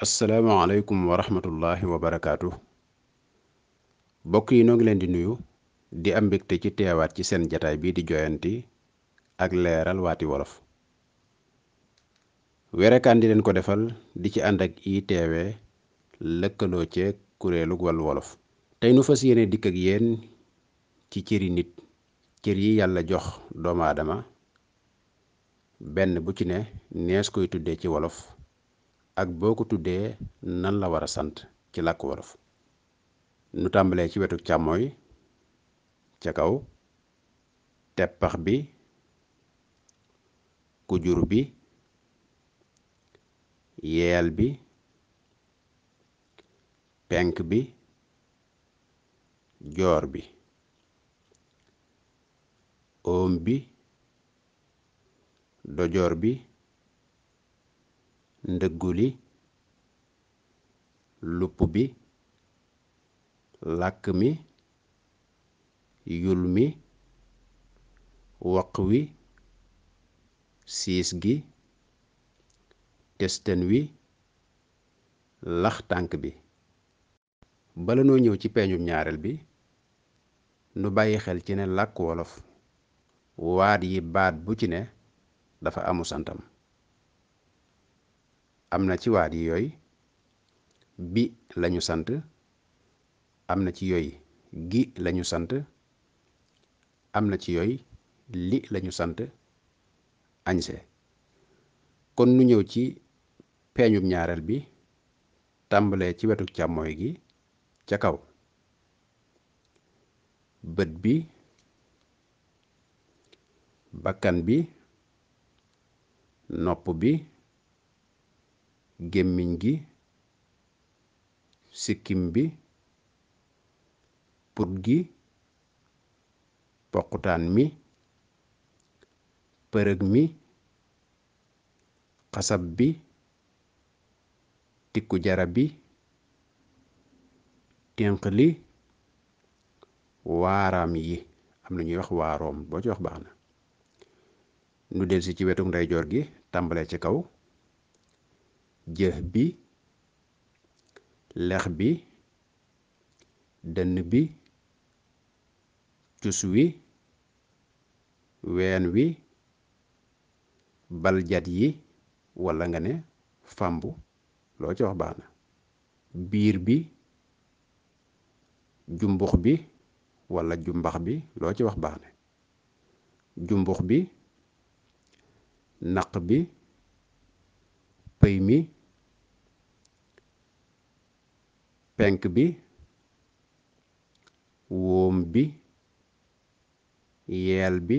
asalaamaaleykum wa rahmatullahi wa barakaatu. Mbokk yi noo ngi leen di nuyu di am mbégte ci teewaat ci seen jataay bii di joyanti ak leeral waati wolof. werekaan di leen ko defal di ci ànd ak ITV lëkkaloo ceeg kuréelu wàllu wolof. tey nu fas yéene dikk ak yéen ci cëri nit, cër yi yàlla jox doomu aadama benn bu ci ne nees koy tuddee ci wolof ak boo ko tuddee nan la war a sant ci làkku wolof. nu tàmbalee ci wetu càmmooy ca kaw: teppax bi, kujur bi, yeel bi, penk bi, joor bi, oom bi, dojoor bi, ndëgguli, lupp bi, làkk mi, yul mi, waq wi, siis gi, testen wi, lax tànk bi. bala noo ñëw ci peeñum ñaareel bi, nu bàyyi xel ci ne làkk wolof waat yi baat bu ci ne dafa amu santam. am na ci waat yi yooy bi lañu sant, am na ci yooy gi lañu sant, am na ci yooy li lañu sant añse. kon nu ñëw ci peeñum ñaareel bi, tàmbalee ci wetu càmmooy gi ca kaw: bët bi, bakkan bi, nopp bi, gémmiñ gi, sikkim bi, put gi, poqutaan mi, përëg mi, xasab bi, tikku jarab bi, ténq li, waaraam yi. am na ñuy wax waaroom, boo ci wax baax na. nu delsi ci wetu ndeyjoor gi, tàmbalee ci kaw: jëx bi, lex bi, dënn bi, cus wi, ween wi, baljat yi walla nga ne fàmbu, loo ci wax baax na. biir bi, jumbux bi walla jumbax bi, loo ci wax baax na. jumbux bi, naq bi, pëy mi, penk bi, wóom bi, yeel bi,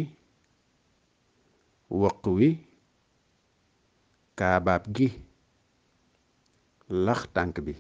wëq wi, kaabaab gi, lax tànk bi.